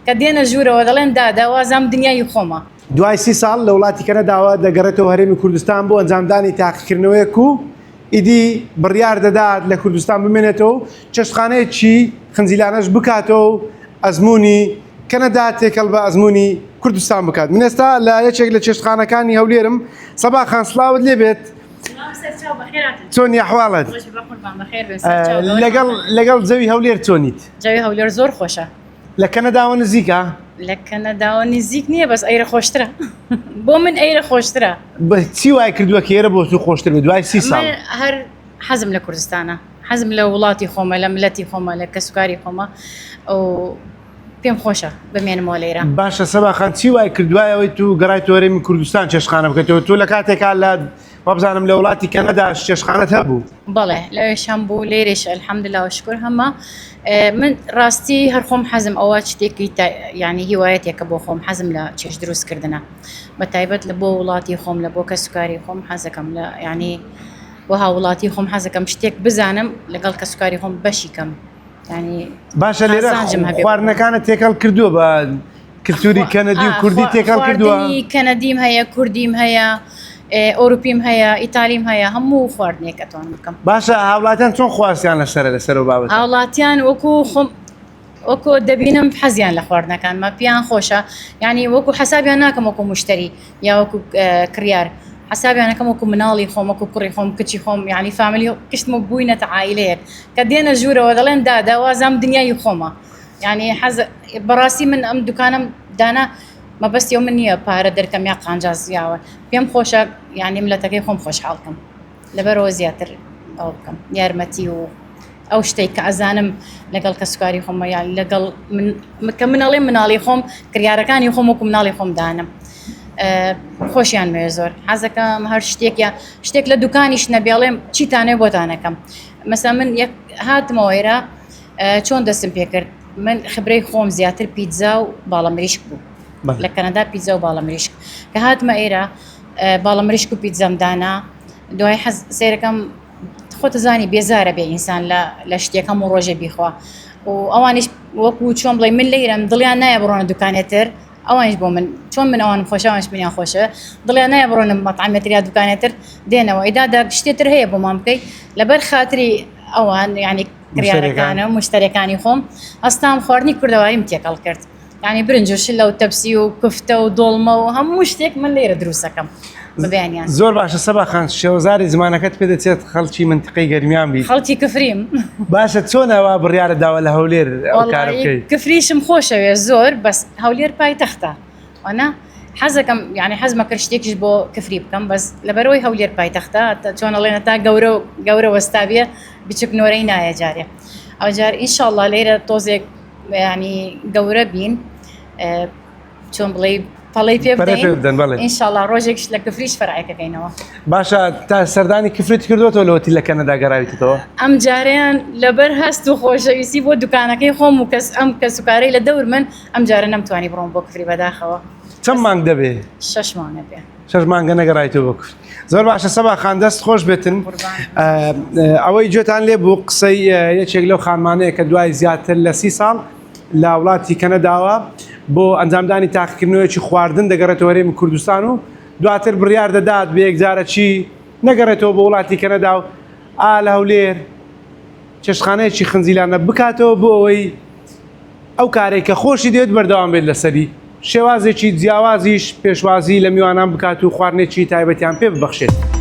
کە دێنە ژوورەوە دەڵێن دادە وازام دنیای خۆمە. دوای سی ساڵ لە وڵاتی کەنەداوە دەگەڕێتەوە هەرێمی کوردستان بۆ ئەنجامدانی تاقیکردنەوەیەک و ئیدی بڕیار دەدات لە کوردستان بمێنێتەوە و چێشتخانەیەکی خنجیلانەش بکاتەوە و ئەزموونی کەنەدا تێکەڵ بە ئەزموونی کوردستان بکات. من ئێستا لە یەکێک لە چێشتخانەکانی هەولێرم. سەبا خان سڵاوت لێبێت. چۆنی ئەحواڵت؟ لەگەڵ لەگەڵ جەوی هەولێر چۆنیت؟ جەوی هەولێر زۆر خۆشە. لە کەنەداوە نزیکە؟ لە کەنەداوە نزیک نییە بەس ئەیرە خۆشترە بۆ من ئەیرە خۆشترە. چی وای کردووە کە ئێرە بۆ تو خۆشتر بێت دوای سی ساڵ؟ هەر حەزم لە کوردستانە حەزم لە وڵاتی خۆمە لە ملەتی خۆمە لە کەسوکاری خۆمە و پێم خۆشە بمێنمەوە لێرە. باشە سەبا خان چی وای کرد دوای ئەوەی تو گەڕای تۆرێمی کوردستان چێشتخانە بکەیتەوە تۆ لە کاتێکا لە وابزانم لە وڵاتی کەنەداش چێشتخانەت هەبوو. بەڵێ لەوێش هەم بوو لێرەش الحمدلله و شکر هەمە من ڕاستی هەر خۆم حەزم ئەوە شتێکی یعنی هیوایەتێکە بۆ خۆم حەزم لە چێش دروست کردنە بە تایبەت لە بۆ وڵاتی خۆم لە بۆ کەسوکاری خۆم حەزەکەم لە یعنی بۆ هاوڵاتی خۆم حەزەکەم شتێک بزانم لەگەڵ کەسوکاری خۆم بەشی کەم یعنی باشە لێرە خواردنەکانت تێکەڵ کردووە بە کلتوری کەنەدی و کوردی تێکەڵ کردووە؟ کەنەدیم هەیە کوردیم هەیە ئەوروپیم هەیە ئیتالیم هەیە هەموو خواردنێک ئەتوانم بکەم. باشە هاوڵاتیان چۆن خواستیان لەسەرە لەسەر ئەو بابەتە؟ هاوڵاتیان وەکو خۆم وەکو دەبینم حەزیان لە خواردنەکانمە پێیان خۆشە یعنی وەکو حەسابیان ناکەم وەکو مشتری یا وەکو کڕیار حەسابیانەکەم وەکو مناڵی خۆم وەکو کوڕی خۆم کچی خۆم یعنی فامیلی کشتم و بووینەتە عائلەیەک کە دێنە ژوورەوە دەڵێن دادە وازام دنیای خۆمە یانی حەز بەڕاستی من ئەم دوکانم دانا مەبەستی ئەو من نییە پارە دەرکەم یا قانجاز یاوە پێم خۆشە یانی ملەتەکەی خۆم خۆشحاڵ کەم لەبەرەوە زیاتر ئەوە بکەم یارمەتی و ئەو شتێک کە ئەزانم لەگەڵ کەسوکاری خۆمە یان لەگەڵ من کە منەڵێ مناڵی خۆم کڕیارەکانی خۆم وەکو مناڵی خۆم دانم خۆشیان مێ زۆر حەزەکەم هەر شتێک یا شتێک لە دوکانیش نەبێڵێم چیتانێ بۆتانەکەم مەسا من یەک هاتمەوە ئێرە چۆن دەستم پێکرد من خبرەی خۆم زیاتر پیتزا و باڵە مریشک بوو لە کەنەدا پیتزا و باڵە مریشک کە هاتمە ئێرە باڵە مریشک و پیتزام دانا دوای حەز سێرەکەم خۆتە زانی بێزارە بێ ئینسان لە لە شتێک هەموو ڕۆژێ بیخوا و ئەوانیش وەکو چۆن بڵێ من لەیرم دڵیان نایە بڕۆنە دوکانێتر ئەوانیش بۆ من چۆن من ئەوانم خۆشە ئەوانیش منیان خۆشە دڵیان نایە بڕۆنە مەتعەمێتر یا دوکانێتر دێنەوە ئەی دادا شتێتر هەیە بۆمان بکەی لەبەر خاتری ئەوان یعنی کڕیارەکانم مشتەرەکانی خۆم هەستام خواردنی کوردەواریم تێکەڵ کرد یعنی برنج و شلە و تەپسی و کوفتە و دۆڵمە و هەموو شتێک من لێرە دروستەکەم بەیانیان زۆر باشە سەبا خان شێوەزاری زمانەکەت پێ دەچێت خەڵکی منتیقەی گەرمیان بیت خەڵکی کفریم باشە چۆن ئەوە بڕیارت داوە لە هەولێر ئەو کارە بکەی کفریشم خۆشەوێ زۆر بەس هەولێر پایتەختە وەنا حەزەکەم یعنی حەزمە کرد شتێکیش بۆ کفری بکەم بەس لەبەرەوەی هەولێر پایتەختە چۆن ئەڵێنە تا گەورە گەورە وەستابیە بچک نۆرەی نایە جارێ ئەوجار ئینشاءاللە لێرە تۆزێک ینی گەورە بین چۆن بڵێ پەڵەی پێ بدەین ئینشاءاللە ڕۆژێکش لە کفریش فەرعێکەکەینەوە باشە تا سەردانی کفرت کردوەوە لەوەتی لە کەنەدا گەڕاویتەوە ئەم جارەیان لەبەر هەست و خۆشەویستی بۆ دوکانەکەی خۆم و کەس ئەم کەس و کارەی لە دەور من ئەم جارە نەمتوانی بڕۆم بۆ کفری بەداخەوە چەند مانگ دەبێ شش مانگە بێ شش مانگە نەگەڕایتەوە بۆ کفری زۆر باشە سەبا خان دەست خۆش بێتن ئەوەی گوێتان لێ بوو قسەی یەکێک لەو خانمانەیە کە دوای زیاتر لە سی ساڵ لە وڵاتی کەنەداوە بۆ ئەنجامدانی تاقیکردنەوەیەکی خواردن دەگەڕێتەوە هەرێمی کوردستان و دواتر بڕیار دەدات بە یەکجارەکی نەگەڕێتەوە بۆ وڵاتی کەنەدا و ئا لە هەولێر چێشتخانەیەکی خنجیلانە بکاتەوە بۆ ئەوەی ئەو کارێک کە خۆشی دێت بەردەوام بێت لەسەری شێوازێکی جیاوازیش پێشوازی لە میوانان بکات و خواردنێکی تایبەتیان پێ ببەخشێت.